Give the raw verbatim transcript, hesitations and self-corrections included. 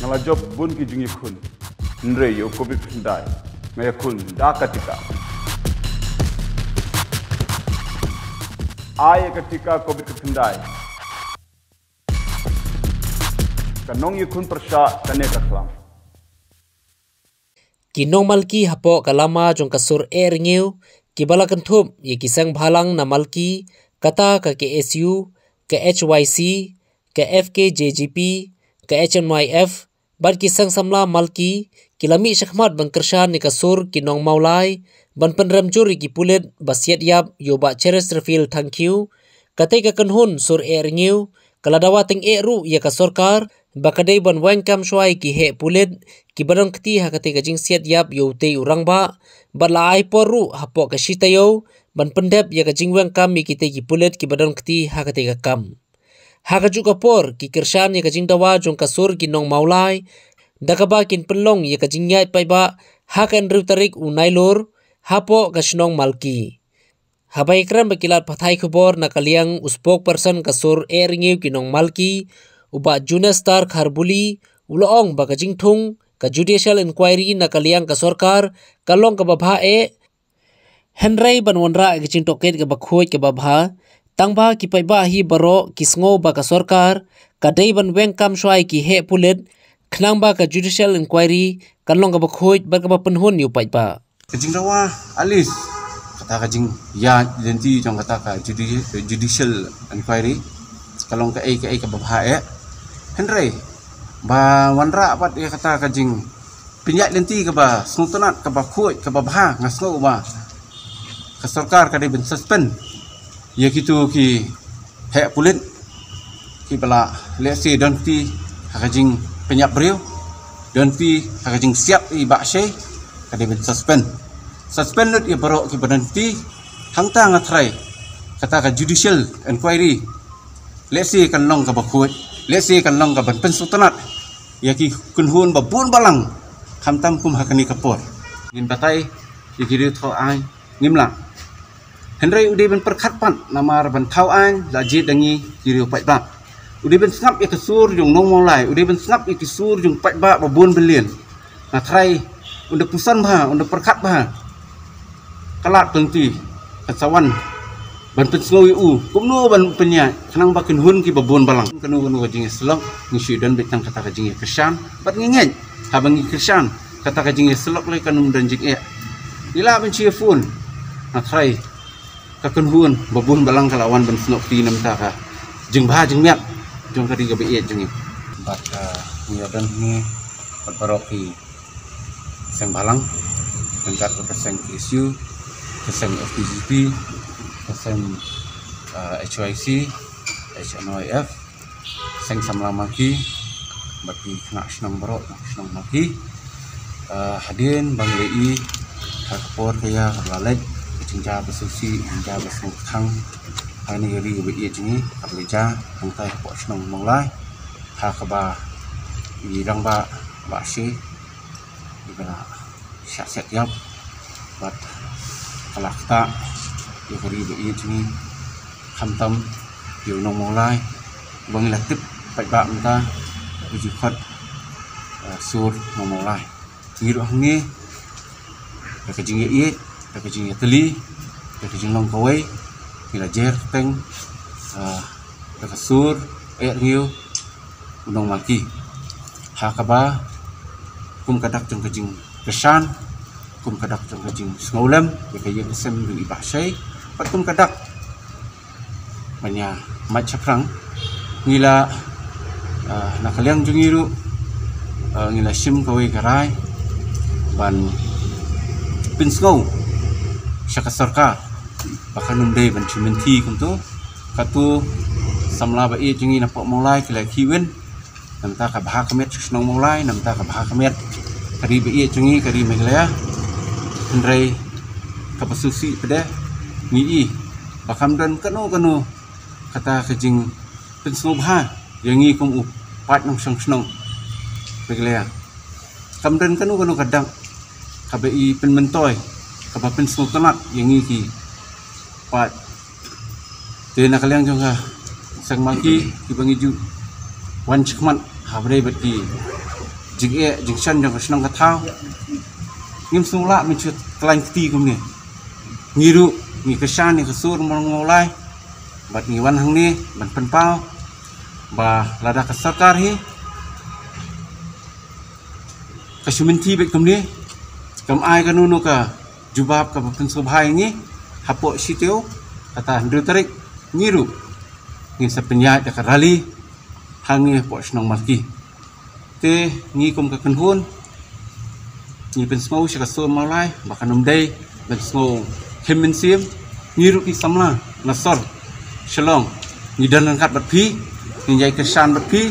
La jop bun ki jingïakhun. Hynrei ïa u covid khyndai nga ïakhun da ka tika. Ai ïa ka tika covid khyndai. Ka nongïakhun pyrshah kane ka khlam. Ki nongmalki hapoh ka lama jong ka sur Ehrengiew kiba la kynthup ïa ki seng bhalang na Malki, kata ka K S U, ka H Y C, ka F K J G P, ka H N Y F bad ki seng samla Malki, ki la mih shakhmat ban kyrshan ïa ka sur ki nong Mawlai ban pynrem jur ïa ki pulit ba siat ïap ïa u Bah Cheresterfield Thangkhiew. Katei ka kynhun sur Ehrengiew ka la dawa tyngeh ruh ïa ka sorkar ba ka dei ban weng kam shuwa ïa ki heh pulit kiba don kti ha katei ka jingsiat ïap ïa utei u rangbah, bad la ai por ruh hapoh ka shi taïew ban pyndep ïa ka jingweng kam ïa kitei ki pulit kiba don kti ha katei ka kam. Ha kajuh ka por ki kyrshan ïa ka jingdawa jong ka sur ki nong Mawlai da kaba kin pynlong ïa ka jingïaid paidbah ha ka hynriew tarik u Nailur hapoh ka shnong Malki. Haba ïakren bad ki lad pathai khubor na ka liang u spokesperson ka sur Ehrengiew ki nong Malki, u Bah Junestar Kharbuli, u la ong ba ka jingthung ka judicial inquiry na ka liang ka sorkar ka long kaba bha eh. Hynrei ban wanrah ïa ka jingtohkit kaba khuid kaba bha, tang ba ki paidbah hi baroh ki sngew ba ka sorkar ka dei ban weng kam shuwa ïa ki heh pulit, khnang ba ka judicial inquiry kan long kaba khuid bad kaba pynhun ïa u paidbah. Ka jingdawa, at least kata ka jingïaid lynti jong kata ka judi- judicial inquiry ka long kaei kaei kaba bha eh. Hynrei ba wanrah pat ïa kata ka jing pynïaid lynti kaba sngewtynnat, kaba khuid, kaba bha, nga sngew ba ka sorkar ka dei ban suspend ïa kito ki heh pulit kiba la lehse don kti ha ka jingpynïap briew, don kti ha ka jingsiat i Bah Shei, ka dei ban suspend. Suspend lut ïa baroh kiba don kti. Hangta nga tharai kata ka judicial inquiry lehse kan long kaba khuid, lehse kan long kaban pynsngewtynnat ïa ki kynhun ba bun balang, khamtam kum ha kane ka por. Ngin batai ïa ki riew thaw aiñ, ngim lah. Hynrei u dei ban pyrkhat pat namar ban thaw aiñ la jied da ngi ki riew paidbah. U dei ban sngap ïa ka sur jong nong Mawlai, u dei ban sngap ïa ki sur jong paidbah ba bun byllian. Nga tharai un da puson bha, un da pyrkhat bha. Ka lad ka lynti ka sa wan ban pynsngew ïa u kumno ban pynïaid khnang ba kynhun kiba bun balang. Kano kano ka jingïasyllok ngi shu don beit tang kata ka jingïakyrshan bad ngi ngeit haba ngi kyrshan kata ka jingïasyllok lei kan ym don jingeh. Ngi lah ban shu ïa phone. Nga tharai ka kynhun ba bun balang ka la wan ban snoh kti na bynta ka jingbha jingmiat jong ka ri kaba ïeit jong ngi. Bad ka ngi ïa don ngi bad baroh ki seng bhalang, ryngkat bad ka seng K S U, ka seng F K J P, ka seng, ah, H Y C, H N Y F, seng samla Malki, bad ki khynnah shnong baroh, khynnah shnong Malki. Ah, hadien ba ngi la ïohi ha ka por ka ïa kaba la leit, ka jingjia ba sngewsih, jingjia ba sngewkhang ha kane ka ri kaba ïeit jong ngi, kaba la jia hangtai hapoh shnong Mawlai, ha kaba i rangbah Bah Shei, i ba la shah siat ïap bad ka la ktah ïa ka ri ba ïeit jong ngi, khamtam ïa u nong Mawlai ba ngi la tip paidbah mynta, u ju khot, eh, sur nong Mawlai. Ngi ruh hangne da ka jingïaieit, da ka jingïatylli, da ka jinglong kawei, ngi la jer teng, eh, da ka sur Ehrengiew u nong Malki. Ha kaba kum ka dak jong ka jingkyrshan, kum ka dak jong ka jingsngewlem ïa ka ïing ka sem jong i Bah Shei, bad kum ka dak ban ïa mad shaphrang, ngi la, ah, na ka liang jong ngi ruh, ah, ngi la shim kawei ka rai ban pynsngew sha ka sorkar ba kan ym dei ban shu mynthi kumto. Katto samla ba ïeit jong ngi na poh Mawlai ki la khie win na bynta ka bha ka miat sha shnong Mawlai, na bynta ka bha ka miat ka ri ba ïeit jong ngi, ka ri Meghalaya. Hynrei kaba sngewsih pat de ngi i ba kam don kano kano kata ka jingpynsngewbha ïa ngi kum u paid nongshong shnong Meghalaya. Kam don kano kano ka dak kaba i pynmyntoi, kaba pynsngewtynnat ïa ngi ki paid. Te na ka liang jong ka seng Malki kiba ngi ju wan shakhmat ha bynta bad ki jingeh jingshan jong ka shnong ka thaw. Ngim sngewlah mynshuh khlaiñ kti kumne. Ngi ruh ngi kyrshan ïa ka sur Mawlai bad ngi wan hangne ban pynpaw ba lada ka sorkar hi ka shu mynti beit kumne, kam ai kano kano ka jubab kaba pynsngewbha ïa ngi hapoh shi taïew, kata hynriew tarik, ngi ruh ngin sa pynïaid da ka rally hangne hapoh shnong Malki. Te ngi kum ka kynhun ngi pynsngew sha ka sur Mawlai ba kan ym dei ban sngew him mynsiem. Ngi ruh ki samla na sor Shillong ngi don ryngkat bad phi, ngi ïai kyrshan bad phi.